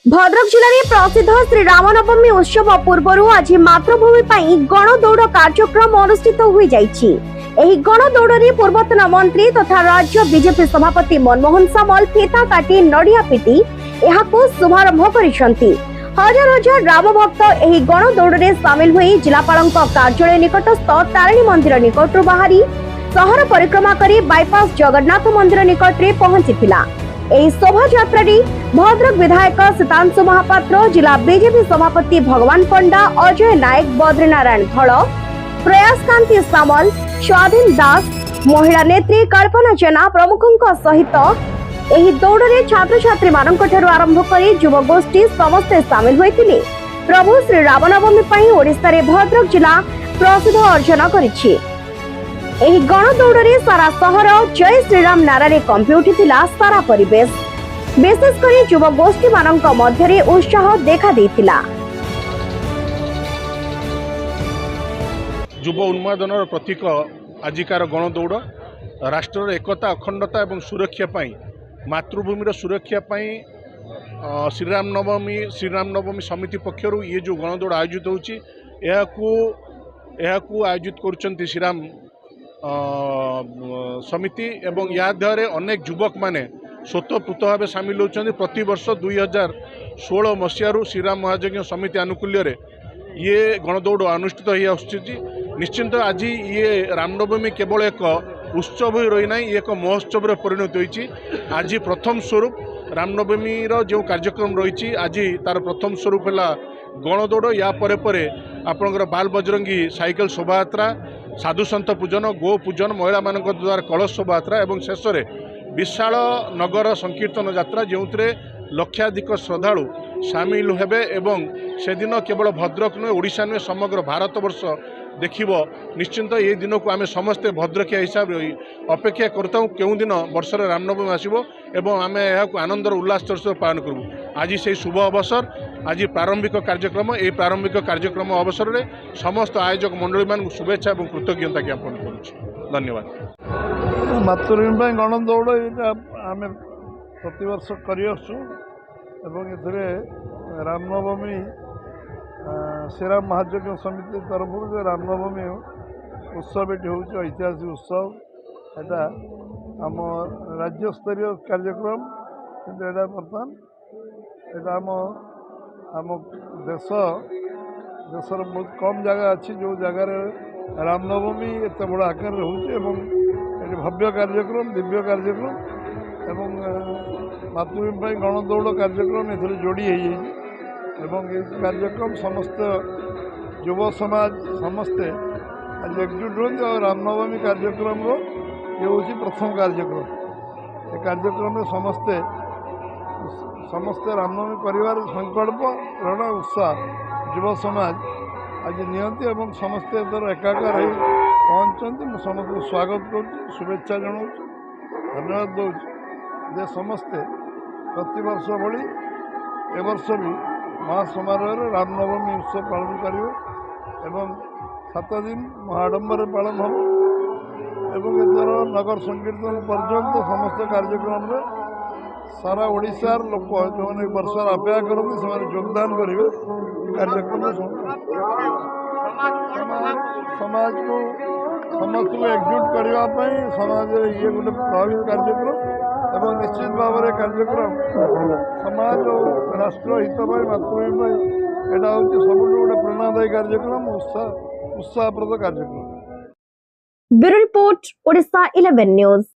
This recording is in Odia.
ଭଦ୍ରକ ଜିଲ୍ଲାରେ ପ୍ରସିଦ୍ଧ ଶ୍ରୀ ରାମନବମୀ ଉତ୍ସବ ପୂର୍ବରୁ ଆଜି ମାତୃଭୂମି ପାଇଁ ଗଣଦୌଡ଼ କାର୍ଯ୍ୟକ୍ରମ ଅନୁଷ୍ଠିତ ହୋଇଯାଇଛି। ଏହି ଗଣଦୌଡ଼ରେ ପୂର୍ବତନ ମନ୍ତ୍ରୀ ତଥା ରାଜ୍ୟ ବିଜେପି ସଭାପତି ମନମୋହନ ସାମଲ ଫିତା କାଟି, ନଡ଼ିଆ ପିଟି ଏହାକୁ ଶୁଭାରମ୍ଭ କରିଛନ୍ତି। ହଜାର ହଜାର ରାମ ଭକ୍ତ ଏହି ଗଣଦୌଡ଼ରେ ସାମିଲ ହୋଇ ଜିଲ୍ଲାପାଳଙ୍କ କାର୍ଯ୍ୟାଳୟ ନିକଟସ୍ଥ ତାରିଣୀ ମନ୍ଦିର ନିକଟରୁ ବାହାରି ସହର ପରିକ୍ରମା କରି ବାଇପାସ୍ ଜଗନ୍ନାଥ ମନ୍ଦିର ନିକଟରେ ପହଞ୍ଚିଥିଲା। ଏହି ଶୋଭାଯାତ୍ରାରେ ଭଦ୍ରକ ବିଧାୟକ ସୀତାଂଶୁ ମହାପାତ୍ର, ଜିଲ୍ଲା ବିଜେପି ସଭାପତି ଭଗବାନ ପଣ୍ଡା, ଅଜୟ ନାୟକ, ବଦ୍ରିନାରାୟଣ ଧଳ, ପ୍ରୟାସକାନ୍ତି ସାମଲ, ସ୍ୱାଧୀନ ଦାସ, ମହିଳା ନେତ୍ରୀ କଳ୍ପନା ଜେନା ପ୍ରମୁଖଙ୍କ ସହିତ ଏହି ଦୌଡ଼ରେ ଛାତ୍ରଛାତ୍ରୀମାନଙ୍କଠାରୁ ଆରମ୍ଭ କରି ଯୁବଗୋଷ୍ଠୀ ସମସ୍ତେ ସାମିଲ ହୋଇଥିଲେ। ପ୍ରଭୁ ଶ୍ରୀ ରାମନବମୀ ପାଇଁ ଓଡ଼ିଶାରେ ଭଦ୍ରକ ଜିଲ୍ଲା ପ୍ରସିଦ୍ଧ ଅର୍ଜନ କରିଛି। ଏହି ଗଣଦୌଡ଼ରେ ସାରା ସହର ଜୟ ଶ୍ରୀରାମ ନାରାରେ କମ୍ପି ଉଠିଥିଲା ସାରା ପରିବେଶ। ବିଶେଷ କରି ଯୁବଗୋଷ୍ଠୀମାନଙ୍କ ମଧ୍ୟରେ ଉତ୍ସାହ ଦେଖାଦେଇଥିଲା। ଯୁବ ଉନ୍ମାଦନାର ପ୍ରତୀକ ଆଜିକାର ଗଣଦୌଡ଼। ରାଷ୍ଟ୍ରର ଏକତା, ଅଖଣ୍ଡତା ଏବଂ ସୁରକ୍ଷା ପାଇଁ, ମାତୃଭୂମିର ସୁରକ୍ଷା ପାଇଁ ଶ୍ରୀରାମ ନବମୀ ସମିତି ପକ୍ଷରୁ ଇଏ ଯେଉଁ ଗଣଦୌଡ଼ ଆୟୋଜିତ ହେଉଛି, ଏହାକୁ ଆୟୋଜିତ କରୁଛନ୍ତି ଶ୍ରୀରାମ ସମିତି ଏବଂ ୟା ଦେହରେ ଅନେକ ଯୁବକମାନେ ସ୍ୱତଃପ୍ରବୃତ୍ତ ଭାବେ ସାମିଲ ହେଉଛନ୍ତି। ପ୍ରତିବର୍ଷ 2016 ମସିହାରୁ ଶ୍ରୀରାମ ମହାଯଜ୍ଞ ସମିତି ଆନୁକୂଲ୍ୟରେ ଇଏ ଗଣଦୌଡ଼ ଅନୁଷ୍ଠିତ ହୋଇ ଆସୁଛି। ନିଶ୍ଚିନ୍ତ ଆଜି ଇଏ ରାମନବମୀ କେବଳ ଏକ ଉତ୍ସବ ହୋଇ ରହିନାହିଁ, ଇଏ ଏକ ମହୋତ୍ସବରେ ପରିଣତ ହୋଇଛି। ଆଜି ପ୍ରଥମ ସ୍ୱରୂପ ରାମନବମୀର ଯେଉଁ କାର୍ଯ୍ୟକ୍ରମ ରହିଛି, ଆଜି ତାର ପ୍ରଥମ ସ୍ୱରୂପ ହେଲା ଗଣଦୌଡ଼। ୟା ପରେ ପରେ ଆପଣଙ୍କର ବାଲ ବଜରଙ୍ଗୀ ସାଇକେଲ ଶୋଭାଯାତ୍ରା, ସାଧୁସନ୍ଥ ପୂଜନ, ଗୋ ପୂଜନ, ମହିଳାମାନଙ୍କ ଦ୍ୱାରା କଳସ ଶୋଭାଯାତ୍ରା ଏବଂ ଶେଷରେ ବିଶାଳ ନଗର ସଂକୀର୍ତ୍ତନ ଯାତ୍ରା, ଯେଉଁଥିରେ ଲକ୍ଷାଧିକ ଶ୍ରଦ୍ଧାଳୁ ସାମିଲ ହେବେ ଏବଂ ସେଦିନ କେବଳ ଭଦ୍ରକ ନୁହେଁ, ଓଡ଼ିଶା ନୁହେଁ, ସମଗ୍ର ଭାରତବର୍ଷ ଦେଖିବ। ନିଶ୍ଚିନ୍ତ ଏଇ ଦିନକୁ ଆମେ ସମସ୍ତେ ଭଦ୍ରକିଆ ହିସାବରେ ଅପେକ୍ଷା କରିଥାଉ, କେଉଁ ଦିନ ବର୍ଷରେ ରାମନବମୀ ଆସିବ ଏବଂ ଆମେ ଏହାକୁ ଆନନ୍ଦର ଉଲ୍ଲାସ ସହ ପାଳନ କରିବୁ। ଆଜି ସେଇ ଶୁଭ ଅବସର, ଆଜି ପ୍ରାରମ୍ଭିକ କାର୍ଯ୍ୟକ୍ରମ। ଏହି ପ୍ରାରମ୍ଭିକ କାର୍ଯ୍ୟକ୍ରମ ଅବସରରେ ସମସ୍ତ ଆୟୋଜକ ମଣ୍ଡଳୀମାନଙ୍କୁ ଶୁଭେଚ୍ଛା ଏବଂ କୃତଜ୍ଞତା ଜ୍ଞାପନ କରୁଛି। ଧନ୍ୟବାଦ। ମାତୃଭୂମି ପାଇଁ ଗଣଦୌଡ଼, ଏଇଟା ଆମେ ପ୍ରତିବର୍ଷ କରିଆସୁଛୁ ଏବଂ ଏଥିରେ ରାମନବମୀ ଶ୍ରୀରାମ ମହାଯଜ୍ଞ ସମିତି ତରଫରୁ ଯେ ରାମନବମୀ ଉତ୍ସବ ଏଠି ହେଉଛି, ଐତିହାସିକ ଉତ୍ସବ। ଏଇଟା ଆମ ରାଜ୍ୟସ୍ତରୀୟ କାର୍ଯ୍ୟକ୍ରମ, କିନ୍ତୁ ଏଇଟା ବର୍ତ୍ତମାନ ଏଇଟା ଆମ ଦେଶର ବହୁତ କମ୍ ଜାଗା ଅଛି, ଯେଉଁ ଜାଗାରେ ରାମନବମୀ ଏତେ ବଡ଼ ଆକାରରେ ହେଉଛି ଏବଂ ଏଠି ଭବ୍ୟ କାର୍ଯ୍ୟକ୍ରମ, ଦିବ୍ୟ କାର୍ଯ୍ୟକ୍ରମ ଏବଂ ମାତୃଭୂମି ପାଇଁ ଗଣଦୌଡ଼ କାର୍ଯ୍ୟକ୍ରମ ଏଥିରେ ଯୋଡ଼ି ହେଇଯାଇଛି। ଏବଂ ଏହି କାର୍ଯ୍ୟକ୍ରମ ସମସ୍ତ ଯୁବ ସମାଜ ସମସ୍ତେ ଆଜି ଏକଜୁଟ ହୁଅନ୍ତି। ଆଉ ରାମନବମୀ କାର୍ଯ୍ୟକ୍ରମର ଇଏ ହେଉଛି ପ୍ରଥମ କାର୍ଯ୍ୟକ୍ରମ। ଏ କାର୍ଯ୍ୟକ୍ରମରେ ସମସ୍ତେ ସମସ୍ତେ ରାମନବମୀ କରିବାର ସଂକଳ୍ପ ଗ୍ରହଣ, ଉତ୍ସାହ ଯୁବ ସମାଜ ଆଜି ନିଅନ୍ତି ଏବଂ ସମସ୍ତେ ଏଥର ଏକାକାର ହେଇ ପହଞ୍ଚନ୍ତି। ମୁଁ ସମସ୍ତଙ୍କୁ ସ୍ୱାଗତ କରୁଛି, ଶୁଭେଚ୍ଛା ଜଣାଉଛି, ଧନ୍ୟବାଦ ଦେଉଛି ଯେ ସମସ୍ତେ ପ୍ରତିବର୍ଷ ଭଳି ଏ ବର୍ଷ ବି ମହାସମାରୋହରେ ରାମନବମୀ ଉତ୍ସବ ପାଳନ କରିବେ ଏବଂ 7 ଦିନ ମହାଡମ୍ବରେ ପାଳନ ହେବ ଏବଂ ଏଥର ନଗର ସଂକୀର୍ତ୍ତନ ପର୍ଯ୍ୟନ୍ତ ସମସ୍ତ କାର୍ଯ୍ୟକ୍ରମରେ ସାରା ଓଡ଼ିଶାର ଲୋକ, ଯେଉଁମାନେ ବର୍ଷର ଅପେକ୍ଷା କରନ୍ତି, ସେମାନେ ଯୋଗଦାନ କରିବେ। କାର୍ଯ୍ୟକ୍ରମ ସମାଜକୁ ସମସ୍ତଙ୍କୁ ଏକଜୁଟ କରିବା ପାଇଁ ସମାଜରେ ଇଏ ଗୋଟେ ପ୍ରଭାବିତ କାର୍ଯ୍ୟକ୍ରମ ଏବଂ ନିଶ୍ଚିତ ଭାବରେ କାର୍ଯ୍ୟକ୍ରମ ସମାଜ ଓ ରାଷ୍ଟ୍ର ହିତ ପାଇଁ, ମାତୃଭୂମି ପାଇଁ ଏଇଟା ହେଉଛି ସବୁଠୁ ଗୋଟେ ପ୍ରେରଣାଦାୟୀ କାର୍ଯ୍ୟକ୍ରମ, ଉତ୍ସାହପ୍ରଦ କାର୍ଯ୍ୟକ୍ରମ। Bureau report, Odisha 11 news.